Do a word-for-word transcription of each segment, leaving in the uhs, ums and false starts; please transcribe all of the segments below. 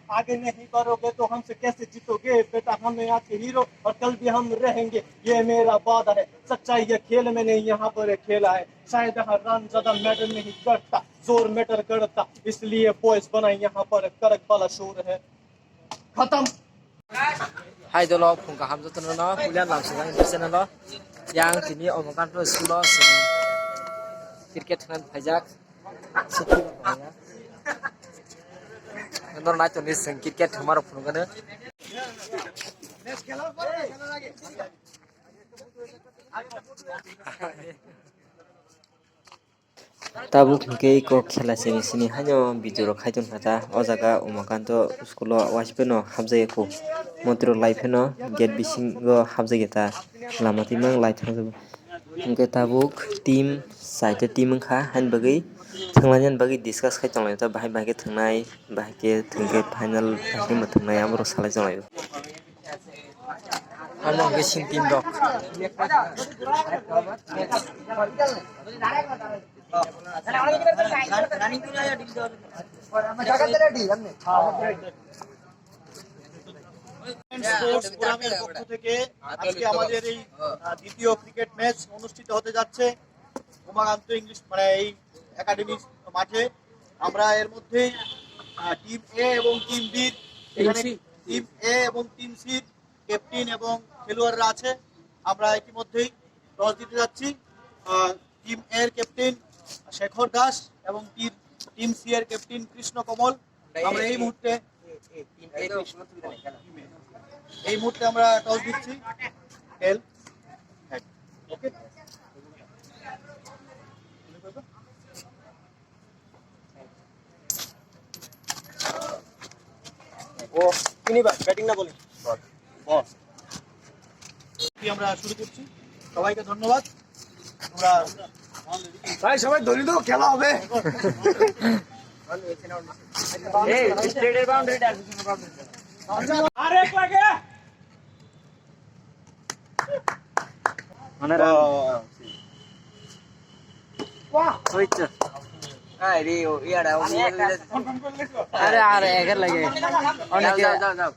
आगे नहीं बढ़ोगे तो हमसे कैसे जीतोगे? बेटा, हम हैं आज के हीरो और कल भी हम रहेंगे, ये मेरा वादा है। सच्चाई ये खेल मैंने यहाँ पर खेला है। शायद यहाँ रन ज्यादा मैटर नहीं करता, जोर मैटर करता, इसलिए बॉयज बना यहाँ पर करक वाला शोर है। खत्म। Hai dolo, phung kaham jotono no, puila lamsajak ni channel o. Yang tini Omokanto school o chwng cricket thwngna phaijak. Norok nai tongdi, chwng cricket thwngmarok phunukgwno. Tabuk hinkhe eko khela simi simi haino video rok khai tongkha ta. O jaga Umakanto school o waispheno hapjagya kho. Montri rok lai pheno gate bisingo hapjagya ta. Lama twi mang lai thangjago. Hinkhe tabuk team, saita team wngkha, haini bagwi thwnglainani bagwi discuss khai tonglaio ta, bahai bahai khe thwngnai, bahai khe thwngkhe final, bahai khe mwthwngnai, aborok salai tonglaio. Amo hwnkhe sin team rok. Sports ফোরামের পক্ষ থেকে আজকে আমাদের এই, আহ, দ্বিতীয় cricket match অনুষ্ঠিত হতে যাচ্ছে উমাকান্ত ইংলিশ, মানে, এই একাডেমির মাঠে। আমরা এর মধ্যেই, আহ, টিম এ এবং টিম বির, এখানে টিম সি। টিম এ এবং টিম সির ক্যাপ্টেন এবং খেলোয়াড়রা আছে। আমরা ইতিমধ্যেই টস দিতে যাচ্ছি। আহ, টিম এ এর ক্যাপ্টেন শেখর দাস এবং টিম, টিম সি এর ক্যাপ্টেন কৃষ্ণ কমল। আমরা এই মুহূর্তে, এই মুহূর্তে আমরা টস দিচ্ছি। খেল। হ্যাঁ। ওকে। ও, তিনি বা-, ব্যাটিং না বোলিং? বল। বল। কি আমরা শুরু করছি। সবাইকে ধন্যবাদ। তোমরা ভাই, সবাই দৌড়ি দাও, খেলা হবে। এই, স্ট্রেটের বাউন্ডারিটা আছে, কোনো প্রবলেম নেই। আরেক লাগে। মানে রান। ও, ও, ও। আরে, ও, ইয়ারা, ও, আরে, আরে, একের লাগে। অনেকে, যাও, যাও, যাও, যাও।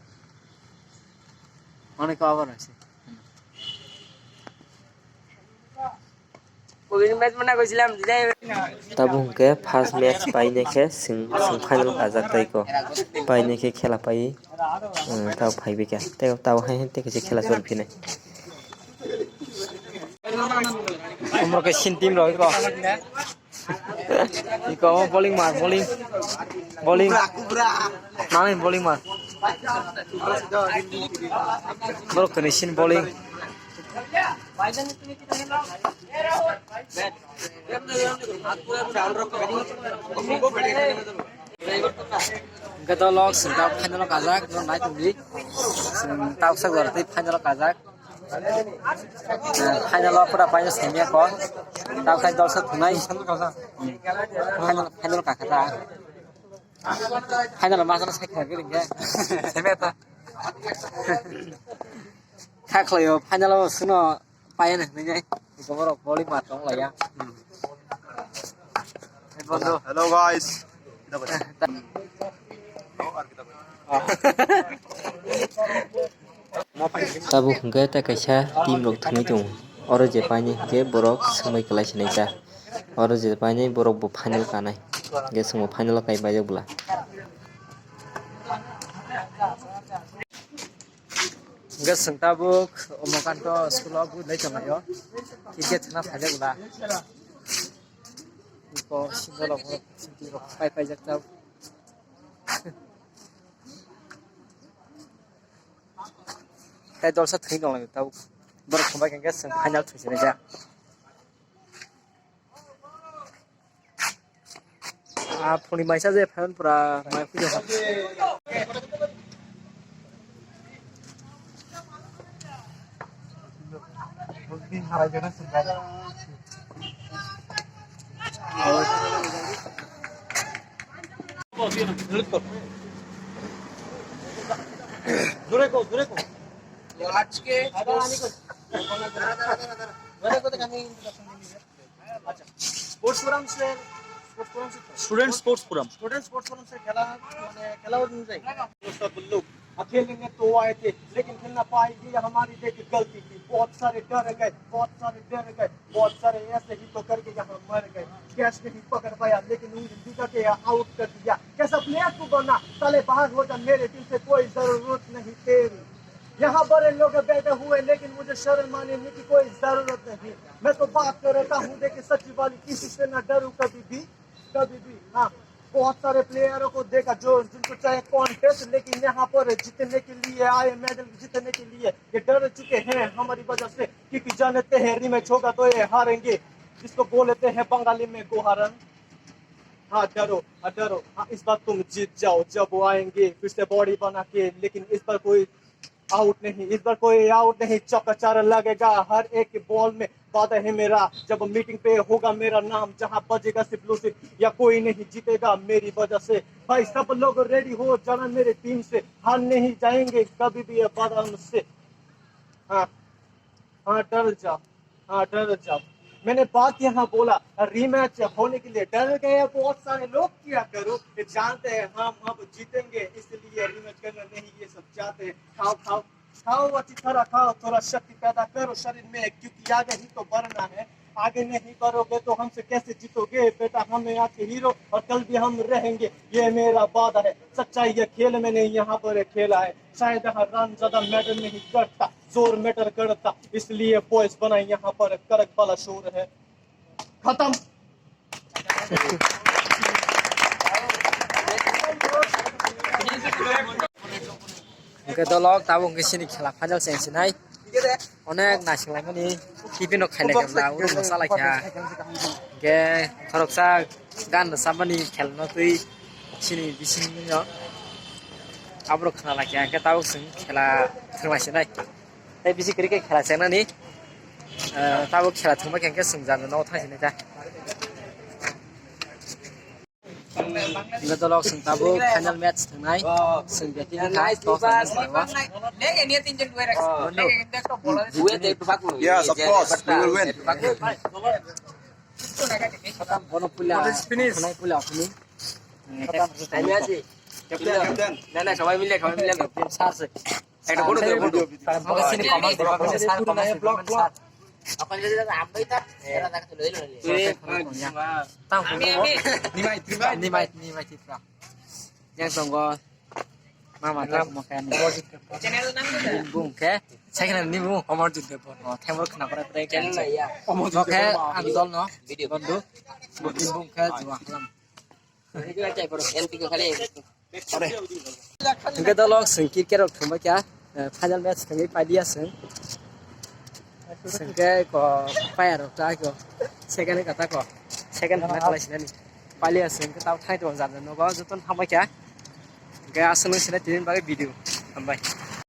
অনেকে আবার আছে। ওই ম্যাচ মনে করছিলাম, যাই হোক। Tabuk hwnkhe first match painai khe chwng, chwng final kajak tei ko. Painai khe khela pai, um, tao phaibai khe. Tei tao hai hai tei kaisa khela choli phinai. Umrok khe sin team rok ko. Iko bowling mar, bowling. Bowling. Nangni bowling mar. Borok khe sin bowling. Hwnkhe to lok chwng ta final o kajak, no nai tongdi. Chwng ta bwsak jora tei final o kajak. Final o pura paina semiya ko. Tabuk khai dolsa thunai. Final, final kakha ta. Final o masana sai kha gini khe. Semiya ta. Kha khlaio final o suno paina hinwi nai. Iko borok bowling ma tong laiya. Hello guys. Tabuk hwnkhe tei kaisa team rok thwngwi tongo. Oro je painai hwnkhe borok swmai kwlai se nai ta. Oro je painai borok bo final kanai. Hwnkhe chwngbo final o kai paijak bwla. Hwnkhe chwng tabuk Umakanto school o bui lai tonglaio. Cricket thwngna phaijak bwla. Iko single rok, single rok pai paijak tabuk. Tei dolsa thwngwi tonglaio tabuk. Borok thwngbai khe chwng final thwngsinai jak. Ah, phunui maisa je phan pura mai phuja. জোরে কো, জোরে কো। আজকে স্পোর্টস ফোরামসের Student Sports Forum। Student Sports Forum से खेला, मैंने खेला और नहीं जाएगा। वो सब लोग अकेले में तो आए थे, लेकिन खेल ना पाए, ये हमारी देख गलती थी। बहुत सारे डर गए, बहुत सारे डर गए, बहुत सारे ऐसे ही तो करके यहाँ मर गए। कैच नहीं पकड़ पाया, लेकिन उन दिखा के आउट कर दिया। कैसा प्लेयर तू बनना, साले बाहर हो जा, मेरे टीम से कोई जरूरत नहीं तेरी। यहाँ बड़े लोग बैठे हुए, लेकिन मुझे शर्म आने की कोई जरूरत नहीं। मैं तो बात कर रहा हूँ, देखिए सच्ची वाली, किसी से ना डरूं कभी भी, कभी भी। हाँ, बहुत सारे प्लेयरों को देखा जो, जिनको चाहे कॉन्टेस्ट, लेकिन यहाँ पर जीतने के लिए आए, मेडल जीतने के लिए ये डर चुके हैं हमारी वजह से, क्योंकि जानते हैं रीमैच होगा तो ये हारेंगे, जिसको बोलते हैं बंगाली में गोहारन। हाँ डरो, हाँ डरो, हाँ इस बार तुम जीत जाओ, जब वो आएंगे फिर से बॉडी बना के, लेकिन इस बार कोई आउट नहीं, इस बार कोई आउट नहीं, चौका चार लगेगा हर एक बॉल में। वादा है मेरा, जब मीटिंग पे होगा मेरा नाम, जहाँ बजेगा सिर्फ लूसिफ, या कोई नहीं जीतेगा मेरी वजह से। भाई सब लोग रेडी हो जाना मेरे टीम से, हार नहीं जाएंगे कभी भी ये वादा मुझसे। हाँ, हाँ डर जाओ, हाँ डर जाओ। मैंने बात यहाँ बोला, रीमैच होने के लिए डर गए बहुत सारे लोग। क्या करूँ, ये जानते हैं हम अब जीतेंगे, इसलिए रीमैच करना नहीं, ये सब चाहते हैं। खाओ खाओ खाओ, अच्छी तरह खाओ, थोड़ा शक्ति पैदा करो शरीर में, क्योंकि आगे ही तो बढ़ना है। आगे नहीं बढ़ोगे तो हमसे कैसे जीतोगे बेटा? हम हैं आज के हीरो और कल भी हम रहेंगे, ये मेरा वादा है। सच्चाई ये खेल में नहीं, यहाँ पर खेला है। शायद यहाँ रन ज्यादा मैटर नहीं करता, जोर मैटर करता, इसलिए बॉयज बनाए यहाँ पर करक वाला शोर है। खत्म। Hingke dolok tabuk hingke chini khela final se wngsinai. Onek naisinglaimani tiffin rok khailai kha, urung bo chalaikha. Hingke khoroksa gan rwchapmani khelano twi chini bisingo aborok khnalaikha, hingke tabuk chwng khela thwngmaisinai. Tei bisi kwrwi khe khela chengnani, eh, tabuk khela thwngma khe hingke chwng jani nogo thangsinai ta. Hingke dolok chwng tabuk final match thwngnai. Chwng batting wngkha, toss wngkha. Yes, of course, we will win. Bono puila, khwnai puila aphuni. Captain, captain. Na, na, সবাই মিলে, সবাই মিলে. Captain sir se. একটা ফটো দে, photo. Sir, sir, sir, sir. Tang, nimai, nimai, nimai, Tipra. Yang tonggo. Mama, tak mau kayak ni. Bung ke. Saya kena ni bung. Omorjit Debbarma. Oh, temor kena kore kore. Channel na ya. Oke, ang dol no. Video. Bondu. Bung ke juang halam. Ini kena cek, bro. Yang tiga kali. Hingke dolok chwng cricket rok thwngbai kha, eh, final match thwngwi pailiya chwng. Chwng khe ko player rok ta ko second kata ko second hwnna kwlai sinani pailiya chwng khe tabuk thai tongo jat jat nogo jotono thangbai kha. Hingke aswk nung sinai tini bagwi video hambai.